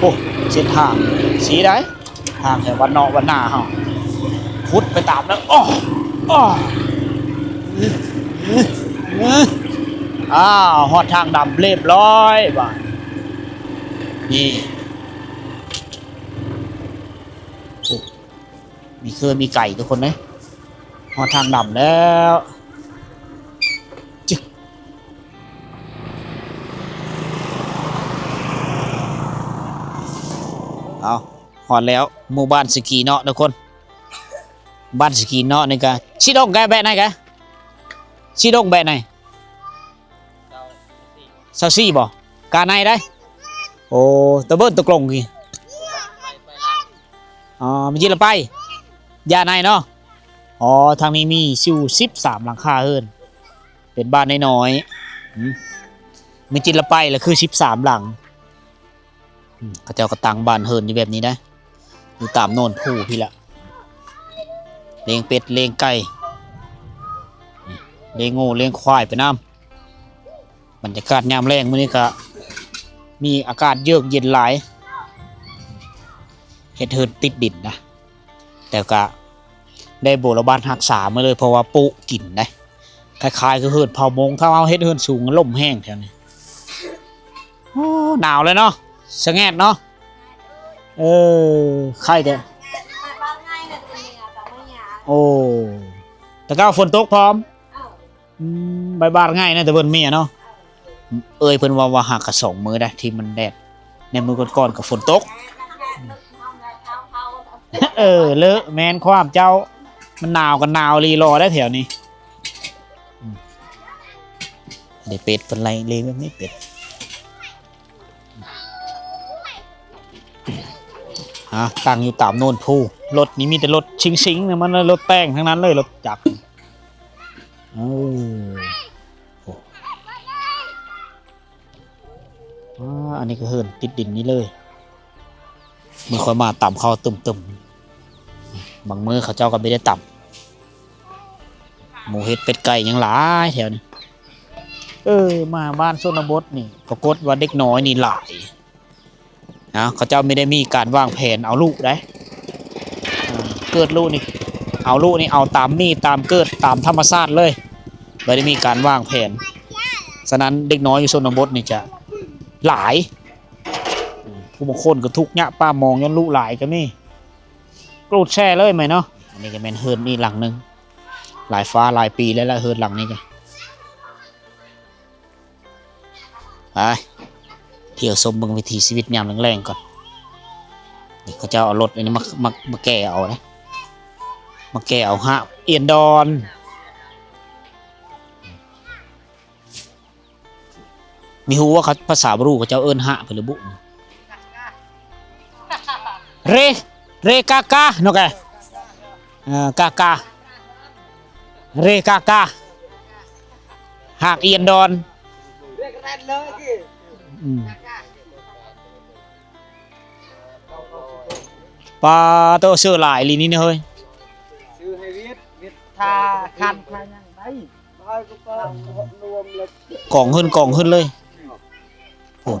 ໂອ້ ເສັ້ນທາງສີໃດ ທາງແຖວບ້ານນອກບ້ານນາເຮົາ ຂຸດໄປຕາມແລ້ວ. ໂອ້ ໂອ້ ອ້າວ ຮອດທາງດຳລຽບຮ້ອຍບາດນີ້. ໂອ້ ມີເຄືອມີໄກ່ທຸກຄົນເອີຍ ຮອດທາງດຳແລ້ວ. ຈຶກ ເອົາ ຮອດແລ້ວ ໝູ່ບ້ານສະກີເນາະທຸກຄົນ. ບ້ານສະກີເນາະນີ້ກະ ຊິດົງກະແບະໃນກະ ຊິດົງແບະໃນ ຊາວສີ່ບໍ່? ກາໃນໄດ໋. ໂອ້ ຕະເບີນຕະກົງນີ້. ອໍ ມັນຈິລະໄປ ຢ່າໃນເນາະ. ອໍ ທາງນີ້ມີຢູ່ສິບສາມຫຼັງຄາເຮືອນ ເປັນບ້ານນ້ອຍໆ. ອືມ ມີຈິລະໄປລະຄືສິບສາມຫຼັງ. ອືມ ເຂົາເຈົ້າກໍຕັ້ງບ້ານເຮືອນຢູ່ແບບນີ້ໄດ໋ ຢູ່ຕາມໂນນພູພີ້ລະ ລ້ຽງເປັດລ້ຽງໄກ່ ລ້ຽງງົວລ້ຽງຄວາຍໄປນຳ. ບັນຍາກາດຍາມແລງມື້ນີ້ກະມີອາກາດເຢືອກເຢັນຫຼາຍ ເຮັດເຮືອນຕິດດິນນະ ແຕ່ກະໄດ້ບົວລະບັດຮັກສາມາເລີຍ ເພາະວ່າປຸກິນໄດ໋ ຄ້າຍໆຄືເຮືອນເຜົ່າມົ້ງ. ຖ້າເຮົາເຮັດເຮືອນສູງ ລົມແຮງແຖວນີ້. ໂອ້ ໜາວເລີຍເນາະ ສະແງດເນາະ. ເອີ ໄຄແຕ່ ໂອ້ ແຕ່ເກົ່າຝົນຕົກພ້ອມ. ອືມ ບາດບາດງ່າຍນະ ແຕ່ເພິ່ນເມຍເນາະ. ເອີຍ ເພິ່ນເວົ້າວ່າຫາກະສອງມື້ໄດ໋ທີ່ມັນແດດ ໃນມື້ກ່ອນໆກໍຝົນຕົກ. ເອີ ເລີະ ແມ່ນຄວາມເຈົ້າ ມັນໜາວກໍໜາວອີ່ຫຼີຫຼໍ່ໄດ໋ແຖວນີ້. ອືມ ເດ ເປັດເພິ່ນໄລ່ເລີຍແບບນີ້ ເປັດ ອ່າ ຕັ້ງຢູ່ຕາມໂນນພູ. ລົດນີ້ມີແຕ່ລົດຊິງໆນະ ມັນລົດແຕ່ງທັງນັ້ນເລີຍ ລົດຈັກ. ເອີ ໂອ້ ອ່າ ອັນນີ້ກໍເຮືອນຕິດດິນນີ້ເລີຍ. ມື້ຂ້ອຍມາຕຳເຂົ້າຕຶ້ມໆ ບາງມື້ເຂົາເຈົ້າກໍບໍ່ໄດ້ຕຳ. ໝູເຫັດເປັດໄກ່ຍັງຫຼາຍແຖວນີ້. ເອີ ມາບ້ານຊົນນະບົດນີ້ ປາກົດວ່າເດັກນ້ອຍນີ້ຫຼາຍ. ເອົາ ເຂົາເຈົ້າມີ ໄດ້ມີການວາງແຜນເອົາລູກໄດ໋. ເກີດລູກນີ້ ເອົາລູກນີ້ ເອົາຕາມມີດຕາມເກີດຕາມທຳມະຊາດເລີຍ ບໍ່ໄດ້ມີການວາງແຜນ. ສະນັ້ນເດັກນ້ອຍຢູ່ຊົນນະບົດນີ້ຈະຫຼາຍ. ຜູ້ບາງຄົນກໍທຸກຍາກປາໝອງຍ້ອນລູກຫຼາຍກໍມີ. ໂກຣດແຊເລີຍແມ່ນເນາະ. ອັນນີ້ກໍແມ່ນເຮືອນອີກຫຼັງໜຶ່ງ ຫຼາຍຟ້າຫຼາຍປີແລ້ວລະ ເຮືອນຫຼັງນີ້ກະ. ໄປທ່ຽວຊົມເບິ່ງວິຖີຊີວິດຍາມແລງໆກ່ອນ. ເຂົາເຈົ້າເອົາລົດອັນນີ້ມາ ມາ ມາແກ່ເອົາເດ້ ມາແກ່ເອົາຮາກອຽນດອນ. ມີຮູ້ວ່າເຂົາ ພາສາບຣູເຂົາເຈົ້າເອີ້ນຮາກເພິ່ນຫຼືບຸ? ເຣ ເຣກາກາເນາະແກ ເອີ ກາກາ ເຣກາກາ ຮາກອຽນດອນ. ອືມ ປາໂຕ ຊື້ຫຼາຍອີ່ຫຼີນີ້ເຮີ້ຍ ຊື້ໃຫ້ວຽດ ວຽດ ຖ້າຄັນ ຖ້າຫຍັງໄດ້ ກອງຫຶ້ນກອງຫຶ້ນເລີຍ. ໂອ້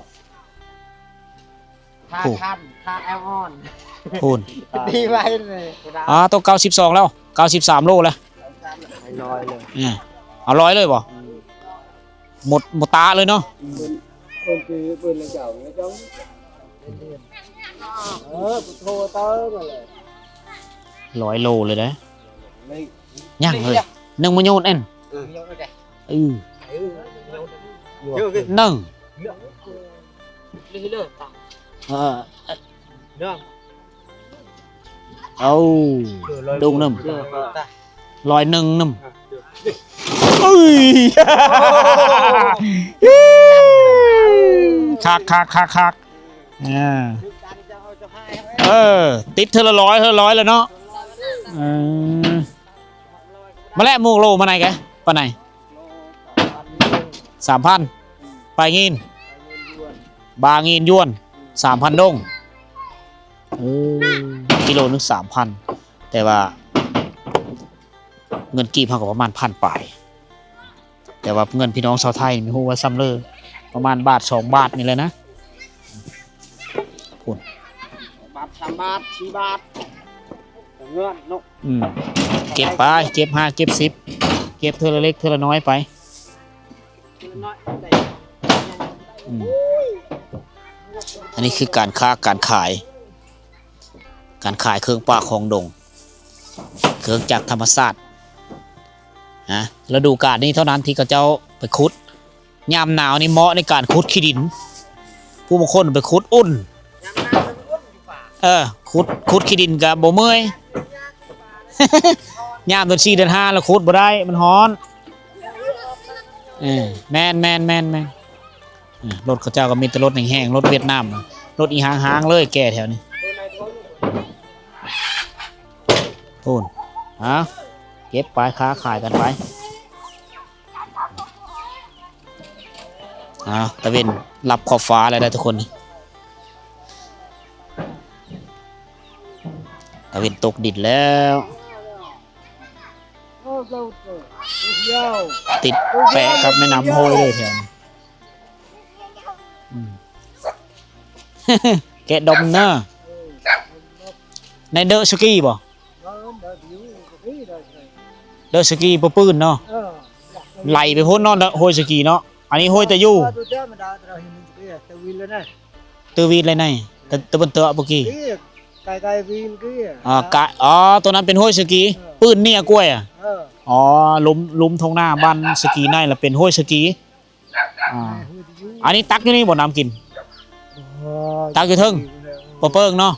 ຖ້າ ໂອ້ ຄັນ ຖ້າແອວອ່ອນ ໂອ້ ດີໄວເລີຍ. ອ່າ ໂຕເກົ້າສິບສອງແລ້ວ ເກົ້າສິບສາມໂລແລ້ວ ຮ້ອຍເລີຍ. ເອີ ເອົາຮ້ອຍເລີຍບໍ່? ອືມ ໝົດ ໝົດຕາເລີຍເນາະ. ເອີ ໂທເຕີນັ້ນແຫຼະ ຮ້ອຍໂລເລີຍເດ້. ຍັງເລີຍ ຍັງບໍ່ໂຍນແອນ ເອີ ໜຶ່ງ ເອີ ເອົາ ດົງໜຶ່ງ ຮ້ອຍໜຶ່ງໜຶ່ງ. ເອີຍ ຄັກໆໆໆ ເອີ ເອີ ຕິດເທື່ອລະຮ້ອຍ ເທື່ອລະຮ້ອຍແລ້ວເນາະ. ເອີ ມາແລະໝູກໂລມາໄນແກ ປານໃດ? ສາມພັນ ປາຍງີນ ບາງີນຢວນ ສາມພັນດົງ. ເອີ ກິໂລໜຶ່ງສາມພັນ ແຕ່ວ່າເງິນກີບເຮົາກໍປະມານພັນປາຍ ແຕ່ວ່າເງິນພີ່ນ້ອງຊາວໄທນີ້ບໍ່ຮູ້ວ່າສ່ຳເລີ ປະມານບາດສອງບາດນີ້ແຫຼະນະ. ພຸ້ນ ບາດສາມບາດ ສີ່ບາດ ເງິນເນາະ. ອືມ ເກັບໄປ ເກັບຫ້າເກັບສິບ ເກັບເທື່ອລະເລັກເທື່ອລະນ້ອຍໄປ. ອືມ ອັນນີ້ຄືການຄ້າການຂາຍ ການຂາຍເຄື່ອງປ່າຂອງດົງ ເຄື່ອງຈັກທຳມະຊາດນະ. ລະດູການນີ້ເທົ່ານັ້ນທີ່ເຂົາເຈົ້າໄປຂຸດ ຍາມໜາວນີ້ເໝາະໃນການຂຸດຂີ້ດິນ ຜູ້ບາງຄົນໄປຂຸດອຸ່ນ ເອີ ຂຸດ ຂຸດຂີ້ດິນກະບໍ່ເມື່ອຍ. ຍາມເດືອນສີ່ເດືອນຫ້າລະຂຸດບໍ່ໄດ້ ມັນຮ້ອນ. ເອີ ແມ່ນໆໆ ອືມ ລົດເຂົາເຈົ້າກໍມີແຕ່ລົດແຮງໆ ລົດຫວຽດນາມ ລົດອີ່ຫາງໆເລີຍແກ່ແຖວນີ້. ພຸ້ນ ເອົາ ເກັບໄປ ຄ້າຂາຍກັນໄປ. ເອົາ ຕາເວັນລັບຂອບຟ້າແລ້ວເດີທຸກຄົນ ຕາເວັນຕົກດິນແລ້ວ ຕິດແປະກັບແມ່ນ້ຳໂຮຍເລີຍແຖວນີ້. ອືມ ແກະດອມເນີ ໃນເດີສະກີບໍ່? ເດີສະກີບໍ່ປືນເນາະ ເອີ ໄຫຼໄປພຸ້ນເນາະ ໂຮຍສະກີເນາະ. ອັນນີ້ໂຮຍຕະຢູ່ ຕື້ວີດເລີຍໃນ ຕະ ຕະເວັນເຕີອະປະກີ ກາຍ ກາຍວີນກີ ອ່າ ກະ ອໍ ໂຕນັ້ນເປັນໂຮຍສະກີ ເອີ ປືນເນຍກ້ວຍ ເອີ ອໍ ລຸ່ມ ລຸ່ມທົ່ງນາບ້ານສະກີໃນລະເປັນໂຮຍສະກີ. ອ່າ ອັນນີ້ຕັກຢູ່ນີ້ບໍ່ ນ້ຳກິນ? ຕັກຢູ່ເທິງ ບໍ່ເປີງເນາະ.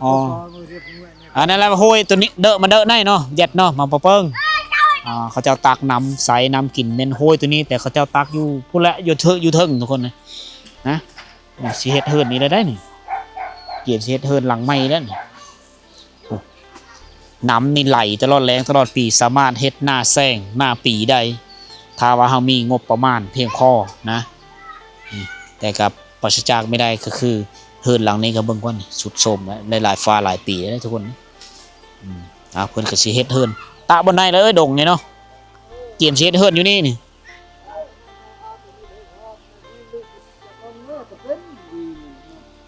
ອໍ ອັນນັ້ນລະໂຮຍໂຕນີ້ ເດີະມາເດີະໃນເນາະ ແຢັດເນາະ ມາບໍ່ເປີງ. ອ່າ ເຂົາເຈົ້າຕັກນ້ຳໃສ່ ນ້ຳກິນແມ່ນໂຮຍໂຕນີ້ ແຕ່ເຂົາເຈົ້າຕັກຢູ່ພຸ້ນແຫຼະ ຢູ່ເທິງ ຢູ່ເທິງທຸກຄົນນະ. ຊິເຮັດເຮືອນນີ້ແລ້ວໄດ໋ນີ້ ກຽມຊິເຮັດເຮືອນຫຼັງໃໝ່ແລ້ວນີ້. ນ້ຳນີ້ໄຫຼຕະຫຼອດແລ້ງຕະຫຼອດປີ ສາມາດເຮັດນາແຊງນາປີໄດ້ ຖ້າວ່າເຮົາມີງົບປະມານພຽງພໍນະ. ແຕ່ກໍປາສະຈາກໄມ່ໄດ້ກໍຄືເຮືອນຫຼັງນີ້ ກໍເບິ່ງກ່ອນ ຊຸດໂຊມແລ້ວ ຫຼາຍໆຟ້າຫຼາຍປີແລ້ວທຸກຄົນ. ອືມ ອ່າ ເພິ່ນກໍຊິເຮັດເຮືອນຕາບ່ອນໃດລະ ເອີ ດົງນີ້ເນາະ ກຽມຊິເຮັດເຮືອນຢູ່ນີ້ນີ້.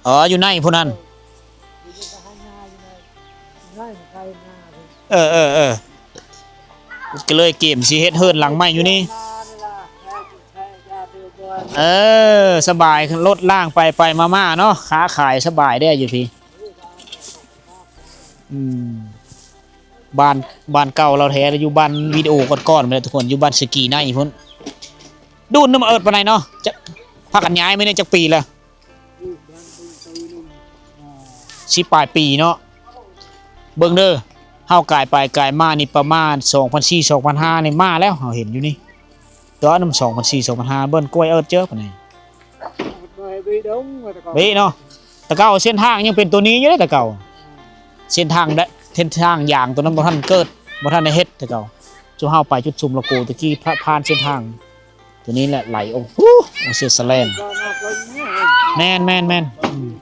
ອໍ ຢູ່ໃນພຸ້ນນັ້ນ ເອີໆໆ ກໍເລີຍກຽມຊິເຮັດເຮືອນຫຼັງໃໝ່ຢູ່ນີ້. ເອີ ສະບາຍ ລົດລ້າງໄປໄປມາມາເນາະ ຄ້າຂາຍສະບາຍແດ່ຢູ່ພີ້. ອືມ ບ້ານ ບ້ານເກົ່າລາວແທ້ ຢູ່ບ້ານວິດີໂອກ່ອນໆ ພຸ້ນແຫຼະທຸກຄົນ ຢູ່ບ້ານສະກີໄນພຸ້ນ. ດູນນຳເອິດປານໃດເນາະ ຈະ ພາກັນຍ້າຍມານີ້ຈັກປີແລ້ວ? ຢູ່ບ້ານເບິ່ງຕື່ໜຶ່ງ ອ່າ ສິບປາຍປີເນາະ. ເບິ່ງເດີ ເຮົາກາຍໄປກາຍມານີ້ປະມານສອງພັນສີ່ ສອງພັນຫ້ານີ້ມາແລ້ວ ເຮົາເຫັນຢູ່ນີ້ ຕອນນັ້ນສອງພັນສີ່ ສອງພັນຫ້າ ເບິ່ງກ້ວຍເອີດເຈີປານນີ້ ເບເນາະ. ແຕ່ເກົ່າເສັ້ນທາງຍັງເປັນຕົວນີ້ຢູ່ເດ້ ແຕ່ເກົ່າ ເສັ້ນທາງ ເສັ້ນທາງຢາງຕົວນັ້ນບໍ່ທັນເກີດ ບໍ່ທັນໄດ້ເຮັດ ແຕ່ເກົ່າ ຈຸມເຮົາໄປຈຸດຊຸມລະໂກຕະກີ້ ຜ່ານເສັ້ນທາງ ຕົວນີ້ແຫຼະໄຫຼອອກ ໂອ້ ເຊສແລນ ແມ່ນໆໆ ອືມ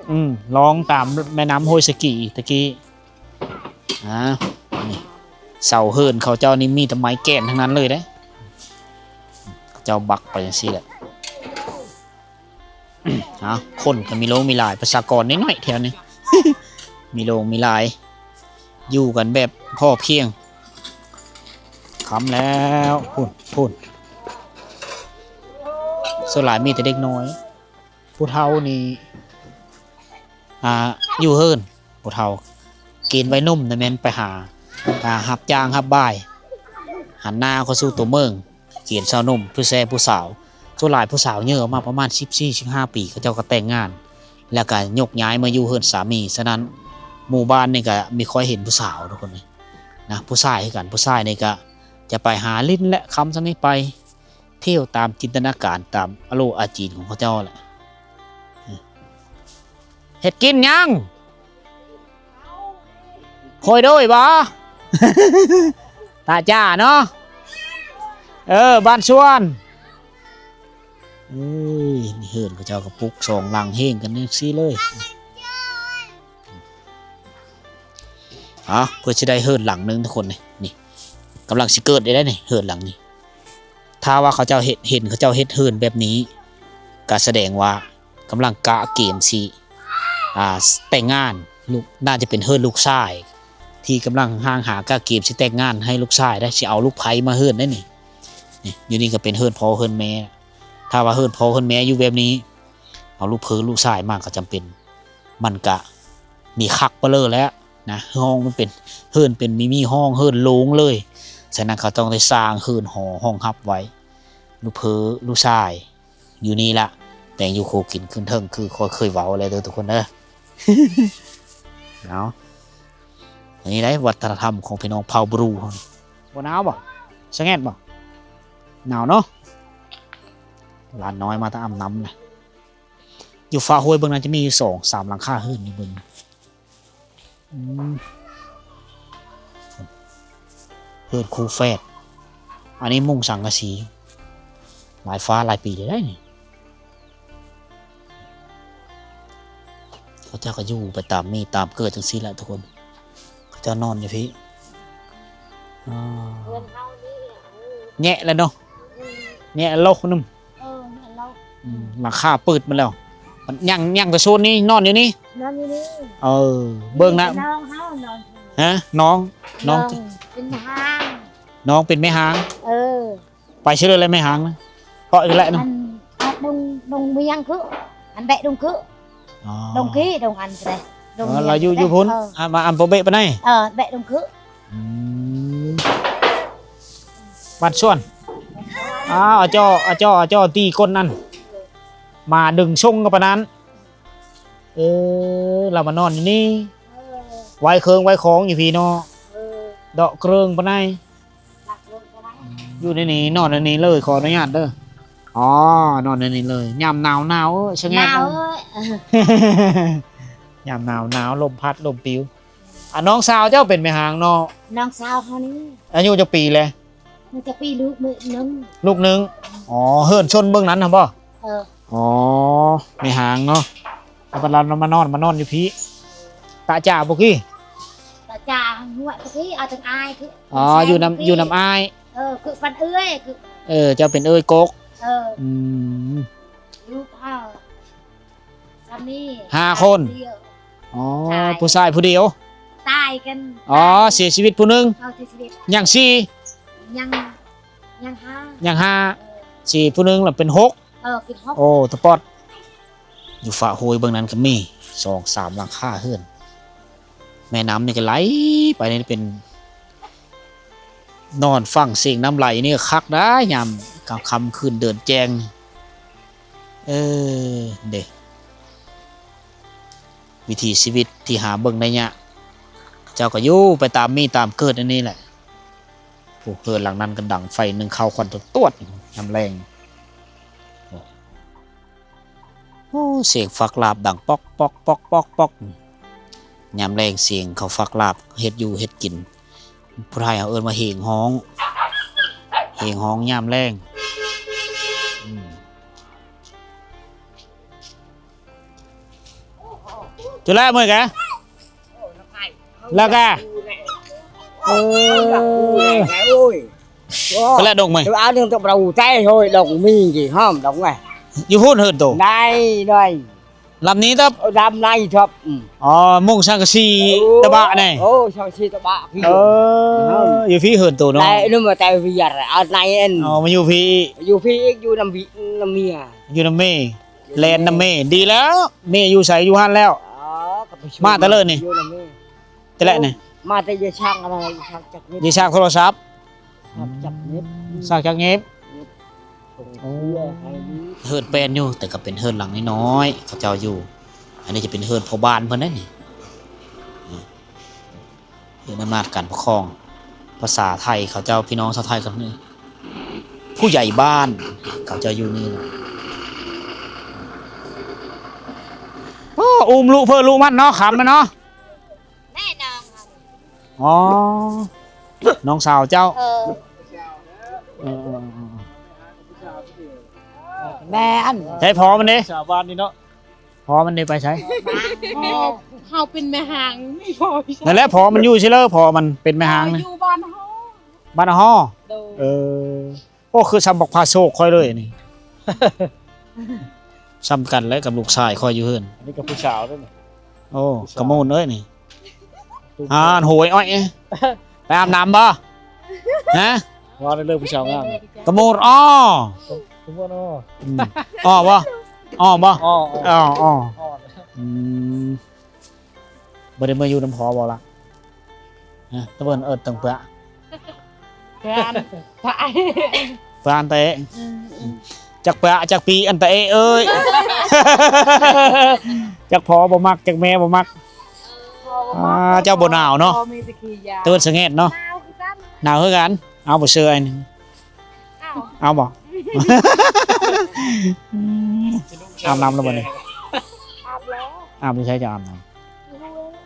ອືມ ລ່ອງຕາມແມ່ນ້ຳຫ້ວຍສະກີຕະກີ້. ອ່າ ນີ້ ເສົາເຮືອນເຂົາເຈົ້ານີ້ມີແຕ່ໄມ້ແກ່ນທັງນັ້ນເລີຍເດ້ ເຂົາເຈົ້າບັກໄປຈັ່ງຊີ້ແຫຼະ. ເອົາ ຄົນກໍມີໂລງມີຫຼາຍ ປະຊາກອນນ້ອຍໆແຖວນີ້ ມີໂລງມີຫຼາຍ ຢູ່ກັນແບບພໍພຽງ. ຄ່ຳແລ້ວ ພຸ້ນ ພຸ້ນ ສ່ວນຫຼາຍມີແຕ່ເດັກນ້ອຍ ຜູ້ເຖົ້ານີ້ ອ່າ ຢູ່ເຮືອນ ຜູ້ເຖົ້າ ເກນໄວໜຸ່ມນັ້ນແມ່ນໄປຫາ ອ່າ ຮັບຈ້າງຮັບບາຍ ຫັນໜ້າເຂົ້າສູ່ຕົວເມືອງ ເກນຊາວໜຸ່ມ ຜູ້ແຊຜູ້ສາວ ສ່ວນຫຼາຍຜູ້ສາວເຍີອອກມາປະມານສິບສີ່ ສິບຫ້າປີ ເຂົາເຈົ້າກໍແຕ່ງງານ ແລ້ວກໍຍົກຍ້າຍມາຢູ່ເຮືອນສາມີ. ສະນັ້ນ ໝູ່ບ້ານນີ້ກໍມີຄ່ອຍເຫັນຜູ້ສາວທຸກຄົນນະ ຜູ້ຊາຍຄືກັນ ຜູ້ຊາຍນີ້ກໍຈະໄປຫາຫຼິ້ນແຫຼະ ຄ່ຳສ່ຳນີ້ໄປທ່ຽວຕາມຈິນຕະນາການ ຕາມອາໂລອາຈີນຂອງເຂົາເຈົ້າແຫຼະ. ເຮັດກິນຫຍັງ? ໂຄຍໂດຍບໍ່? ຕາຈ້າເນາະ ເອີ ບ້ານສວນ ເອີຍ ເຮືອນເຂົາເຈົ້າກໍປຸກສອງຫຼັງຮຽງກັນຈັ່ງຊີ້ເລີຍ. ເອົາ ເພື່ອຊິໄດ້ເຮືອນຫຼັງໜຶ່ງທຸກຄົນນີ້ ນີ້ ກຳລັງຊິເກີດໄດ້ແລ້ວນີ້ ເຮືອນຫຼັງນີ້. ຖ້າວ່າເຂົາເຈົ້າເຮັດ ເຫັນເຂົາເຈົ້າເຮັດເຮືອນແບບນີ້ ກໍສະແດງວ່າ ກຳລັງກະເກມຊິ ອ່າ ແຕ່ງງານ ລູກ ໜ້າຈະເປັນເຮືອນລູກຊາຍ ທີ່ກຳລັງຮ່າງຫາກະເກມຊິແຕ່ງງານໃຫ້ລູກຊາຍໄດ້ ຊິເອົາລູກໃພ້ມາເຮືອນໄດ້ນີ້. ນີ້ ຢູ່ນີ້ກໍເປັນເຮືອນພໍ່ເຮືອນແມ່. ຖ້າວ່າເຮືອນພໍ່ເຮືອນແມ່ຢູ່ແບບນີ້ ເອົາລູກເພີລູກຊາຍມາກໍຈຳເປັນ ມັນກະມີຄັກປະເລີແລ້ວນະ. ຫ້ອງມັນເປັນ ເຮືອນເປັນມີ ມີຫ້ອງ ເຮືອນໂລ່ງເລີຍ. ສະນັ້ນເຂົາຕ້ອງໄດ້ສ້າງເຮືອນຫໍຮອງຮັບໄວ້ ລູກເພີລູກຊາຍ ຢູ່ນີ້ລະ ແຕ່ງຢູ່ຄົວກິນຂຶ້ນເທິງ ຄືຂ້ອຍເຄີຍເວົ້າແລ້ວເດີທຸກຄົນເດີ. ເອົາ ອັນນີ້ໄດ້ວັດທະນະທຳຂອງພີ່ນ້ອງເຜົ່າບຣູເຮົາ. ບໍ່ໜາວບໍ່? ສະແງດບໍ່? ໜາວເນາະ. ຫຼານນ້ອຍມາແຕ່ອາບນ້ຳນະ. ຢູ່ຟ້າຫ້ວຍເບິ່ງ ໜ້າຈະມີຢູ່ສອງສາມຫຼັງຄາເຮືອນຢູ່ເບິ່ງ. ອືມ ເຮືອນຄູ່ແຝດ ອັນນີ້ມຸງສັງກະສີ ຫຼາຍຟ້າຫຼາຍປີແລ້ວໄດ໋ນີ້. ເຂົາເຈົ້າກໍຢູ່ໄປຕາມມີຕາມເກີດຈັ່ງຊີ້ແຫຼະທຸກຄົນ. ເຂົາເຈົ້ານອນຢູ່ພີ້. ອ່າ ເຮືອນເຮົານີ້ ເອີ ແຍະແລ້ວເນາະ. ອືມ ແຍະໂລກໜຶ່ງ. ເອີ ແມ່ນແລ້ວ. ອືມ ຫຼັງຄາປຶດໝົດແລ້ວ. ຍັງ ຍັງແຕ່ໂຊນນີ້ ນອນຢູ່ນີ້. ນອນຢູ່ນີ້. ເອີ ເບິ່ງນະ ນ້ອງເຮົານອນ. ຮະ? ນ້ອງ ນ້ອງ ນ້ອງເປັນແມ່ຮ້າງ. ນ້ອງເປັນແມ່ຮ້າງ. ເອີ ໄປຊື່ເລີຍແຫຼະແມ່ຮ້າງນະ. ເພາະອີກແຫຼະນະ. ອັນ ອັນດົງ ດົງມຽງຄື ອັນແບະດົງຄື. ອໍ ດົງຄີ ດົງອັນກະໄດ້. ເອີ ລາວຢູ່ ຢູ່ພຸ້ນ. ເອີ ອາ ມາອຳປະເບະປານໃດ. ເອີ ແບະດົງຄື. ອືມ ບ້ານສວນ. ອ້າວ ອາຈໍ ອາຈໍ ອາຈໍ ຕີກົ້ນນັ້ນ ມາດຶງຊົງກັບປານນັ້ນ. ເອີ ລາວມານອນຢູ່ນີ້. ເອີ ໄວ້ເຄື່ອງໄວ້ຂອງຢູ່ພີ້ເນາະ. ເອີ ເດາະເຄື່ອງປານໃດ. ຢູ່ໃນນີ້ ນອນໃນນີ້ເລີຍ ຂໍອະນຸຍາດເດີ. ອໍ ນອນໃນນີ້ເລີຍ ຍາມໜາວໆ ເອີຍ ສະແງດ. ໜາວເອີຍ ຍາມໜາວໆ ລົມພັດລົມປິວ. ອ່າ ນ້ອງສາວເຈົ້າເປັນແມ່ຮ້າງເນາະ. ນ້ອງສາວເຮົານີ້. ອາຍຸຈັກປີແລະ? ມັນຈະປີລູກມື້ໜຶ່ງ ລູກໜຶ່ງ. ອໍ ເຮືອນຊົນເບື້ອງນັ້ນຫັ້ນບໍ່? ເອີ ອໍ ແມ່ຮ້າງເນາະ. ເອົາບັດລາວມານອນ ມານອນຢູ່ພີ້. ຕາຈ່າບໍ່ກີ້? ຕາຈ່າຫົວຕະກີ້ ເອົາຕັ້ງອາຍຄື. ອໍ ຢູ່ນຳ ຢູ່ນຳອາຍ. ເອີ ຄືປັນເອື້ອຍ ຄື. ເອີ ເຈົ້າເປັນເອື້ອຍກົກ. ເອີ ອືມ ລູກເຮົາ ສາມີຫ້າຄົນ. ອໍ ຜູ້ຊາຍຜູ້ດຽວ ຕາຍກັນ. ອໍ ຕາຍ ເສຍຊີວິດຜູ້ໜຶ່ງ. ເອີ ເສຍຊີວິດ ຍັງສີ່. ຍັງ ຍັງຫ້າ ຍັງຫ້າ. ເອີ ສີ່ ຜູ້ໜຶ່ງລະເປັນຫົກ. ເອີ ເປັນຫົກ. ໂອ້ ຕະປອດ. ຢູ່ຟ້າຫ້ວຍເບື້ອງນັ້ນກໍມີສອງສາມຫຼັງຄາເຮືອນ. ແມ່ນ້ຳນີ້ກໍໄຫຼໄປ ນີ້ເປັນ ນອນຟັງສຽງນ້ຳໄຫຼນີ້ກໍຄັກໄດ໋ ຍາມຄ່ຳຄືນເດືອນແຈ້ງ. ເອີ ເດ້. ວິຖີຊີວິດທີ່ຫາເບິ່ງໄດ້ຍາກ ເຈົ້າກໍຢູ່ໄປຕາມມີຕາມເກີດອັນນີ້ແຫຼະ. ໂອ້ ເຮືອນຫຼັງນັ້ນກໍດັງໄຟໜຶ້ງເຂົ້າຄວັນຕວດໆ ຍາມແລງ. ໂອ້ ສຽງຝັກລາບດັງປອກໆໆໆ ຍາມແລງສຽງເຂົາຝັກລາບເຮັດຢູ່ເຮັດກິນ. ຜູ້ໄທເຮົາເອີ້ນວ່າເຮງຮ້ອງ ເຮງຮ້ອງຍາມແລງ. ອືມ ເທື່ອແລກມື້ກະ ແລ້ວກະ ເອີ ເທື່ອແລກດົງມື້ ເອົາເລື່ອງຕົກເຮົາແຕ່ໂຫຍດົງມີຈີຫອມດົງໄງ ຢູ່ພຸ້ນເຮືອນໂຕ ໄດ້ ໄດ້. ລຳນີ້ຕັບ ເອີ ລຳໄລທັບ ອືມ ອໍ ມຸງສັງກະສີ ໂອ້ ຕະບະນີ້ ໂອ້ ສັງກະສີຕະບະພີ້ ເອີ ຢູ່ພີ້ເຮືອນໂຕເນາະ ໄດ້ນຳແຕ່ວຽດ ເອົາໄນອັນ ອໍ ມາຢູ່ພີ້ ຢູ່ພີ້ອີກ ຢູ່ນຳ ນຳເມຍ ຢູ່ນຳເມ ແລ່ນນຳເມ ດີແລ້ວ ເມຢູ່ໃສຢູ່ຫັ້ນແລ້ວ ມາແຕ່ເລີນນີ້ ຢູ່ນຳເມ ແຕ່ແລະນີ້ ມາແຕ່ຢາຍຊ່າງອັນນັ້ນ ຢາຍຊ່າງຈັກນິດ ຢາຍຊ່າງໂທລະສັບ ສັກຈັກນິດ ສັກຈັກນິດ ໂອ້ ເຮືອນແປນຢູ່ ແຕ່ກໍເປັນເຮືອນຫຼັງນ້ອຍໆ ເຂົາເຈົ້າຢູ່. ອັນນີ້ຈະເປັນເຮືອນພໍ່ບ້ານເພິ່ນເດ້ນີ້ ເຮືອນອຳນາດການປົກຄອງ ພາສາໄທເຂົາເຈົ້າ ພີ່ນ້ອງຊາວໄທກໍຄືຜູ້ໃຫຍ່ບ້ານ ເຂົາເຈົ້າຢູ່ນີ້ເນາະ. ໂອ້ ອຸ້ມລູກເພິ່ນລູກມັນເນາະ ຄຳແມ່ນເນາະ. ແມ່ນ້ອງ ອໍ ນ້ອງສາວເຈົ້າ ເອີ ເອີ ເອີ ເອີ ແມ່ອັນ ໃຊ້ພໍ່ມັນເດ້ ສາວບ້ານນີ້ເນາະ ພໍ່ມັນເດ້ໄປໃສ? ເຮົາເປັນແມ່ຮ້າງ ມີພໍ່ຢູ່ໃສ? ນັ້ນແຫຼະ ພໍ່ມັນຢູ່ຊິເລີ ພໍ່ມັນເປັນແມ່ຮ້າງນະ ຢູ່ບ້ານເຮົາ ບ້ານເຮົາ ໂດຍ ເອີ. ໂອ້ ຄືສ່ຳບັກພາໂຊກຂ້ອຍເລີຍນີ້ ສ່ຳກັນແຫຼະກັບລູກຊາຍຂ້ອຍຢູ່ເຮືອນ. ອັນນີ້ກໍຜູ້ສາວເດ້ນີ້ ໂອ້ ກະໂມນເອີຍນີ້ ອ່ານໂຫຍອ້ອຍ ໄປອາບນ້ຳບໍ່? ຮະ ວ່າໄດ້ເລີຍຜູ້ສາວງາມ ກະໂມນອໍ ກະໂມນອໍ ອືມ ອໍບໍ່? ອໍບໍ່? ອໍ ອໍ ອືມ. ບໍ່ໄດ້ມາຢູ່ນຳພໍ່ບໍ່ລະ? ຮະ ຕະເບິ່ນເອີ້ນຕັງປະ ປານຕະເອະ ປານຕະເອະ ອືມ ອືມ ຈັກປະຈັກປີອັນຕະເອະເອີຍ ຈັກພໍ່ບໍ່ມັກ ຈັກແມ່ບໍ່ມັກ. ອ່າ ເຈົ້າບໍ່ໜາວເນາະ ຕະເບິ່ນສະແງດເນາະ ໜາວຄືກັນ ໜາວຄືກັນ ເອົາບໍ່ເຊື່ອອັນນີ້ ເອົາ ເອົາບໍ່? ອືມ ອາບນ້ຳແລ້ວບໍ່ນີ້? ອາບແລ້ວ ອາບຢູ່ໃສ? ຈະອາບນ້ຳ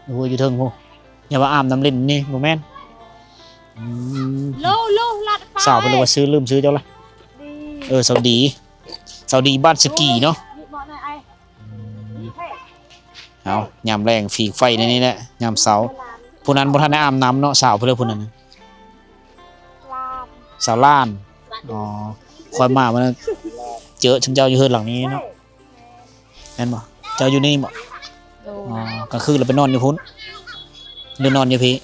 ຢູ່ ຢູ່ເທິງພຸ້ນ ຢ່າວ່າອາບນ້ຳຫຼິ້ນນີ້ ບໍ່ແມ່ນ ອືມ ໂລ ໂລ ລັດໄປ ສາວເພິ່ນເອີ້ນວ່າຊື່ ລືມຊື່ເຈົ້າລະ ດີ ເອີ ສາວດີ ສາວດີບ້ານສະກີເນາະ ນີ້ເບາະນາຍ ອືມ ເອົາ ຍາມແລງຝີງໄຟໃນນີ້ແຫຼະ ຍາມເຊົ້າ ຜູ້ນັ້ນບໍ່ທັນໄດ້ອາບນ້ຳເນາະ ສາວເພິ່ນເລີຍຜູ້ນັ້ນ ສາວລ້ານ ອໍ ຂ້ອຍມາມື້ນັ້ນເຈີຊຸມເຈົ້າຢູ່ເຮືອນຫຼັງນີ້ເນາະ. ແມ່ນບໍ່? ເຈົ້າຢູ່ນີ້ບໍ່? ໂດຍ ອໍ ກາງຄືນລະໄປນອນຢູ່ພຸ້ນ ຫຼືນອນຢູ່ພີ້?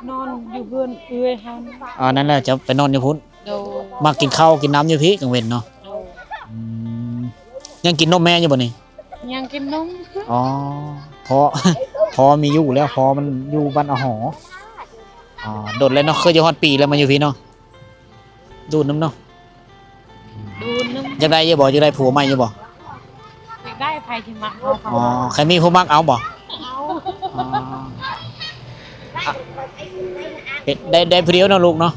ນອນຢູ່ເຮືອນເອື້ອຍຫັ້ນ ອໍ ນັ້ນແຫຼະ ເຈົ້າໄປນອນຢູ່ພຸ້ນ ໂດຍ ມັກກິນເຂົ້າກິນນ້ຳຢູ່ພີ້ກາງເວັນເນາະ ໂດຍ ອືມ ຍັງກິນນົມແມ່ຢູ່ບໍ່ນີ້? ຍັງກິນນົມ ອໍ ເພາະ ເພາະມີຢູ່ແລ້ວ ເພາະມັນຢູ່ບ້ານອະຫໍ ອໍ ດົນແລ້ວເນາະ ຄືຈະຮອດປີແລ້ວມາຢູ່ພີ້ເນາະ ດູນນຳເນາະ ດູນນຳ ຢາກໄດ້ຢູ່ບໍ່? ຢາກໄດ້ຜົວໃໝ່ຢູ່ບໍ່? ຢາກໄດ້ ໃຜຊິມັກເຮົາ ອໍ ໃຜມີຜູ້ມັກເອົາບໍ່? ເອົາ ອໍ ເຮັດໄດ້ ໄດ້ຜູ້ດຽວເນາະລູກເນາະ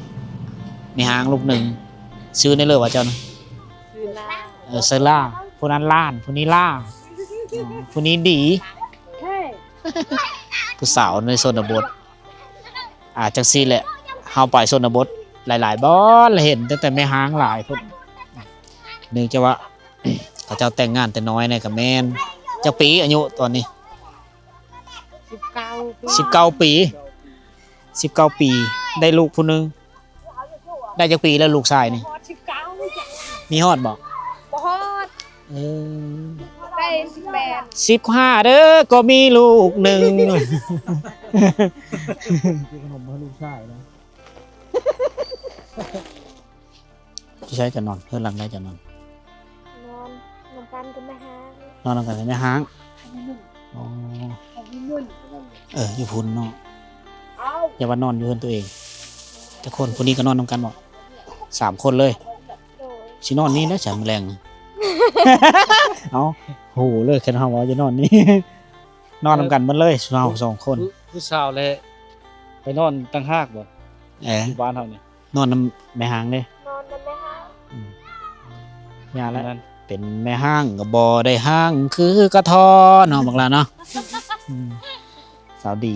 ມີຫາງລູກໜຶ່ງ ຊື່ແນວເລີວ່າເຈົ້ານະ? ຊື່ລາ ເອີ ຊື່ລາ ຜູ້ນັ້ນລ້ານ ຜູ້ນີ້ລາ ອໍ ຜູ້ນີ້ດີ ຜູ້ສາວໃນຊົນນະບົດ. ອ່າ ຈັ່ງຊີ້ແຫຼະ ເຮົາໄປຊົນນະບົດຫຼາຍໆບ່ອນ ລະເຫັນຕັ້ງແຕ່ແມ່ຮ້າງຫຼາຍພຸ້ນ ເນື່ອງຈາກວ່າ ເຂົາເຈົ້າແຕ່ງງານແຕ່ນ້ອຍແດ່ ກະແມ່ນ. ຈັກປີອາຍຸຕອນນີ້? ສິບເກົ້າປີ ສິບເກົ້າປີ ສິບເກົ້າປີ ໄດ້ລູກຜູ້ໜຶ່ງ. ໄດ້ຈັກປີແລ້ວລູກຊາຍນີ້? ຮອດສິບເກົ້າ ມີຮອດບໍ່? ບໍ່ຮອດ ເອີ ໄດ້ສິບແປດ ສິບຫ້າເດີ ກໍມີລູກໜຶ່ງ ຊື້ຂະໜົມໃຫ້ລູກຊາຍນະ. ຢູ່ໃສຈະນອນ? ເຮືອນຫຼັງໃດຈະນອນ? ນອນນຳກັນກັບແມ່ຮ້າງ ນອນນຳກັນກັບແມ່ຮ້າງ ອໍ ເອີ ຢູ່ພຸ້ນເນາະ ຢ່າວ່ານອນຢູ່ເຮືອນຕົວເອງ ຈັກຄົນ? ຜູ້ນີ້ກໍນອນນຳກັນບໍ່? ສາມຄົນເລີຍ ໂດຍ ຊິນອນນີ້ແຫຼະ ສາມແລງ ເອົ້າ ໂຫເລີຍ ຄັນເຮົາວ່າຈະນອນນີ້ ນອນນຳກັນໝົດເລີຍ ເຮົາສອງຄົນ. ຜູ້ ຜູ້ສາວແລະ ໄປນອນຕ່າງຫາກບໍ່? ເອີ ຢູ່ບ້ານເຮົານີ້ ນອນນຳແມ່ຮ້າງເດ້. ນອນນຳແມ່ຮ້າງ. ອືມ ຢ່າລະ ນັ້ນ ເປັນແມ່ຮ້າງກໍບໍ່ໄດ້ຮ້າງຄືກະທໍເນາະ ບັກຫຼ້າເນາະ. ອືມ ສາວດີ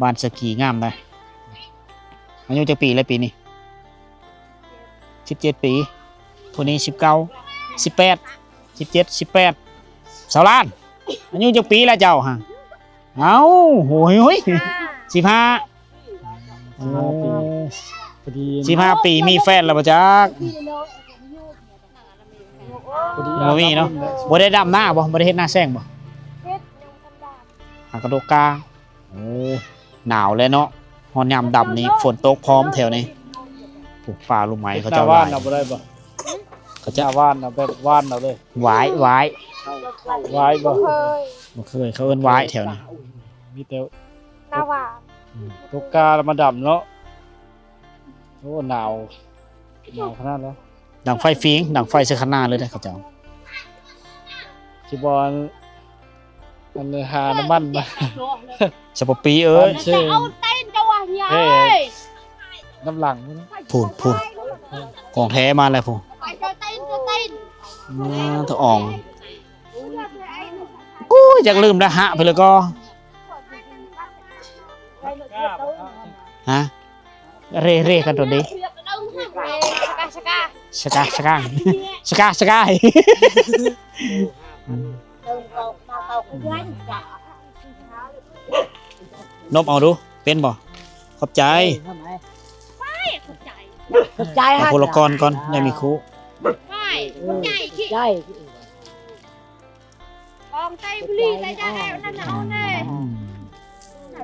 ບ້ານສະກີງາມໃດ. ອາຍຸຈັກປີແລ້ວປີນີ້? ສິບເຈັດປີ. ຜູ້ນີ້ສິບເກົ້າ ສິບແປດ ສິບເຈັດ ສິບແປດ. ສາວຫຼ້ານ ອາຍຸຈັກປີແລ້ວເຈົ້າຫະ? ເອົ້າ ໂອ້ຍ ໂອ້ຍ ສິບຫ້າ ສິບຫ້າ ໂອ້ ສິບຫ້າປີ ມີແຟນແລ້ວບໍ່ຈັກ? ບໍ່ມີເນາະ. ບໍ່ໄດ້ດຳນາບໍ່? ບໍ່ໄດ້ເຮັດນາແຊງບໍ່? ຫາກະດົກກາ. ໂອ້ ໜາວແລ້ວເນາະ. ຮອດຍາມດຳນີ້ຝົນຕົກພ້ອມແຖວນີ້. ປູກປ່າລູກໄມ້ເຂົາເຈົ້າຫຼາຍ. ເຮັດນາຫວ່ານເອົາບໍ່ໄດ້ບໍ່? ເຂົາເຈົ້າຫວ່ານເອົາແບບຫວ່ານເອົາເລີຍ. ຫວາຍ ຫວາຍ ຫວາຍບໍ່? ບໍ່ເຄີຍ ເຂົາເອີ້ນຫວາຍແຖວນີ້. ມີແຕ່ນາຫວ່ານ. ອືມ ຕົກກາແລ້ວມາດຳເນາະ. ໂອ້ ໜາວ ໜາວຂະໜາດແລ້ວ. ດັງໄຟຝິງ ດັງໄຟໃສ່ຂະໜາດເລີຍເດ້ເຂົາເຈົ້າ. ຊິບໍ່ອັນ ອັນ ຫານ້ຳມັນມາ ສະປະປີເອີຍ. ເອີ ເອົາຕີນເຈົ້າວ່າເຮີ້ຍ ນ້ຳຫຼັງພຸ້ນ. ພຸ້ນ ພຸ້ນ ຂອງແທ້ມາແລ້ວພຸ້ນ. ອືມ ທະອອງ. ໂອ້ຍ ຢາກລືມແລ້ວ ຫະ ເພິ່ນລະກໍ ຮະ? ເຣ ເຣກັນໂດນເດ. ສະກາ ສະກາ ສະກາ ສະກາ ນົບເອົາດູ ເປັນບໍ່? ຂອບໃຈ ຂອບໃຈ ຂອບໃຈ. ເອົາຜູ້ລະກ່ອນກ່ອນ ຍັງມີຄູ່. ຂອບໃຈ ຂອບໃຈ. ອອງໄຕບຸລີໄຕຈາແອວນັ້ນນະ ເອົາແດ່. ອືມ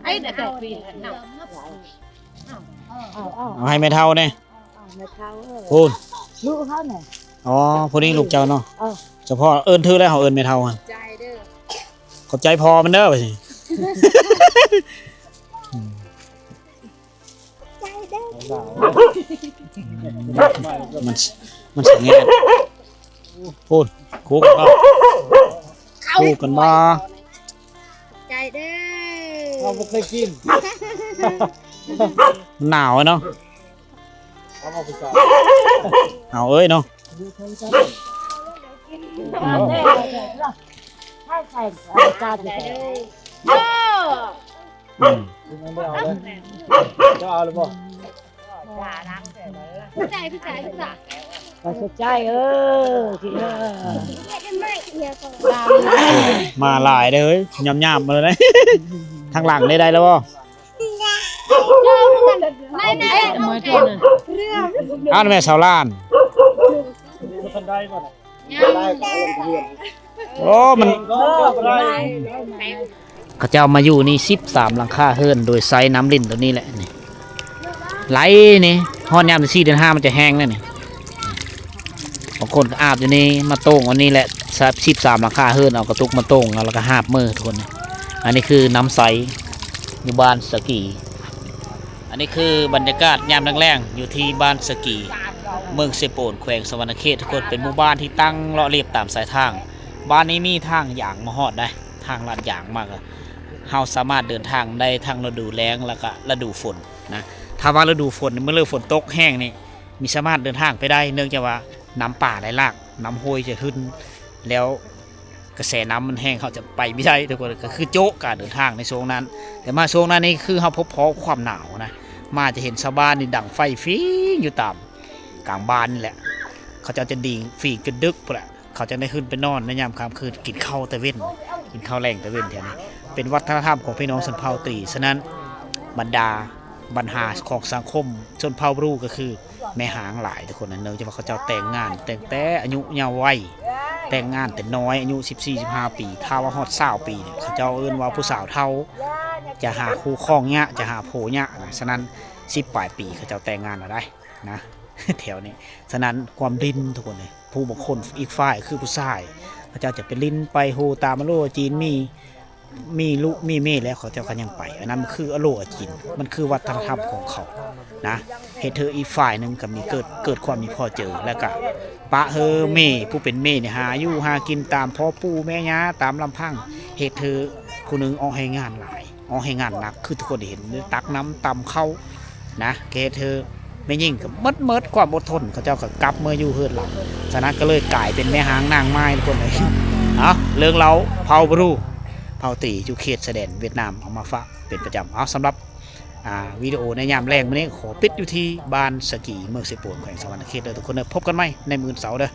ໄອ້ເດັກປີນັ້ນນະ ເອົາ ເອົາ ເອົາໃຫ້ແມ່ເຖົ້າແດ່. ເອົາ ເອົາແມ່ເຖົ້າເອີຍ ພຸ້ນ ລູກເຮົານະ. ອໍ ຜູ້ນີ້ລູກເຈົ້າເນາະ. ເອີ ສະເພາະເອີ້ນຖືກແລ້ວ ເຮົາເອີ້ນແມ່ເຖົ້າຫັ້ນ. ຂອບໃຈພໍ່ມັນເດີ ວ່າຊິ. ອືມ ມັນ ມັນສະແງດ. ພຸ້ນ ຄູ່ກັນບໍ່? ຄູ່ກັນບໍ່? ໃຈເດີ ເຮົາບໍ່ເຄີຍກິນ. ມັນໜາວເນາະ. ເອົາເອີຍເນາະ. ອືມ ເຈົ້າເອົາແລ້ວບໍ່? ໃຈ ໃຈ ໃຈ ໃຈ ເອີ ມາຫຼາຍເດີ ຍາມໆ ມາເລີຍ. ທາງຫຼັງໄດ້ ໄດ້ແລ້ວບໍ່? ເອົາແມ່ສາວຫຼ້ານ. ໂອ້ ມັນ ເຂົາເຈົ້າມາຢູ່ນີ້ສິບສາມຫຼັງຄາເຮືອນ ໂດຍໃຊ້ນ້ຳລິນໂຕນີ້ແຫຼະນີ້ ໄຫຼນີ້ ຮອດຍາມສີ່ເດືອນຫ້າມັນຈະແຫ້ງແລ້ວນີ້. ບາງຄົນກໍອາບຢູ່ນີ້ ມາໂຕ່ງເອົານີ້ແຫຼະ ສິບສາມຫຼັງຄາເຮືອນ ເອົາກະຕຸກມາໂຕ່ງເອົາ ແລ້ວກໍຫາບເມືອທຸກຄົນ. ອັນນີ້ຄືນ້ຳໃສ ຢູ່ບ້ານສະກີ. ອັນນີ້ຄືບັນຍາກາດຍາມແລງໆ ຢູ່ທີ່ບ້ານສະກີ ເມືອງເຊໂປນ ແຂວງສະຫວັນນະເຂດ ທຸກຄົນ. ເປັນໝູ່ບ້ານທີ່ຕັ້ງເລາະລຽບຕາມສາຍທາງ. ບ້ານນີ້ມີທາງຢາງມາຮອດໄດ໋ ທາງລາດຢາງມາ. ເຮົາສາມາດເດີນທາງໄດ້ທັງລະດູແລ້ງ ແລ້ວກະລະດູຝົນນະ. ຖ້າວ່າລະດູຝົນນີ້ ມື້ເລີຝົນຕົກແຮງນີ້ ມີສາມາດເດີນທາງໄປໄດ້ ເນື່ອງຈາກວ່ານ້ຳປ່າໄຫຼຫຼາກ ນ້ຳຫ້ວຍຈະຂຶ້ນ ແລ້ວກະແສນ້ຳມັນແຮງ ເຮົາຈະໄປບໍ່ໄດ້ທຸກຄົນ. ກໍຄືໂຈະການເດີນທາງໃນຊ່ວງນັ້ນ. ແຕ່ມາຊ່ວງນັ້ນນີ້ຄືເຮົາພົບພໍ້ຄວາມໜາວນະ ມາຈະເຫັນຊາວບ້ານນີ້ດັງໄຟຝິງຢູ່ຕາມກາງບ້ານນີ້ແຫຼະ. ເຂົາເຈົ້າຈະດີງຝິງຈົນດຶກພຸ້ນແຫຼະ. ເຂົາຈັ່ງໄດ້ຂຶ້ນໄປນອນໃນຍາມຄ່ຳຄືນ ກິນເຂົ້າຕາເວັນ ກິນເຂົ້າແລງຕາເວັນແຖວນີ້ ເປັນວັດທະນະທຳຂອງພີ່ນ້ອງຊົນເຜົ່າຕີ. ສະນັ້ນ ບັນດາບັນຫາຂອງສັງຄົມຊົນເຜົ່າບຣູ ກໍຄືແມ່ຮ້າງຫຼາຍທຸກຄົນ. ເນື່ອງຈາກວ່າເຂົາເຈົ້າແຕ່ງງານຕັ້ງແຕ່ອາຍຸເຍົາໄວ ແຕ່ງງານແຕ່ນ້ອຍ ອາຍຸສິບສີ່ ສິບຫ້າປີ ຖ້າວ່າຮອດຊາວປີນີ້ ເຂົາເຈົ້າເອີ້ນວ່າຜູ້ສາວເຖົ້າ ຈະຫາຄູ່ຄອງຍາກ ຈະຫາຜົວຍາກນະ. ສະນັ້ນ ສິບປາຍປີເຂົາເຈົ້າແຕ່ງງານແລ້ວໄດ໋ນະ ແຖວນີ້. ສະນັ້ນ ຄວາມດິນທຸກຄົນເອີຍ ຜູ້ບາງຄົນອີກຝ່າຍຄືຜູ້ຊາຍ ເຂົາເຈົ້າຈະໄປຫຼິ້ນໄປໂຮຕາມອາໂລອາຈີນ ມີ ມີລູກມີເມຍແລ້ວ ເຂົາເຈົ້າກໍຍັງໄປ. ອັນນັ້ນມັນຄືອາໂລອາຈີນ ມັນຄືວັດທະນະທຳຂອງເຂົານະ. ເຮັດໃຫ້ອີກຝ່າຍໜຶ່ງກໍມີເກີດ ເກີດຄວາມມີພໍເຈີ ແລ້ວກໍປະໃຫ້ເມ ຜູ້ເປັນເມນີ້ຫາຢູ່ຫາກິນຕາມພໍ່ປູ່ແມ່ຍ່າຕາມລຳພັງ ເຮັດໃຫ້ ຜູ້ໜຶ່ງອອກແຮງງານຫຼາຍ ອອກແຮງງານໜັກ ຄືທຸກຄົນໄດ້ເຫັນ ຕັກນ້ຳຕຳເຂົ້ານະ ເຮັດໃຫ້ແມ່ຍິງກໍໝົດ ໝົດຄວາມອົດທົນ ເຂົາເຈົ້າກໍກັບເມືອຢູ່ເຮືອນລາວ. ສະນັ້ນກໍເລີຍກາຍເປັນແມ່ຮ້າງນາງໝ້າຍ ທຸກຄົນເອີຍ. ເອົາ ເລື່ອງລາວເຜົ່າບຣູ ເຜົ່າຕີ ຢູ່ເຂດຊາຍແດນຫວຽດນາມ ເອົາມາຝາກເປັນປະຈຳ. ເອົາ ສຳລັບ ອ່າ ວິດີໂອໃນຍາມແລງມື້ນີ້ ຂໍປິດຢູ່ທີ່ບ້ານສະກີ ເມືອງເຊໂປນ ແຂວງສະຫວັນນະເຂດເດີ ທຸກຄົນເດີ. ພົບກັນໃໝ່ໃນມື້ວັນເສົາເດີ.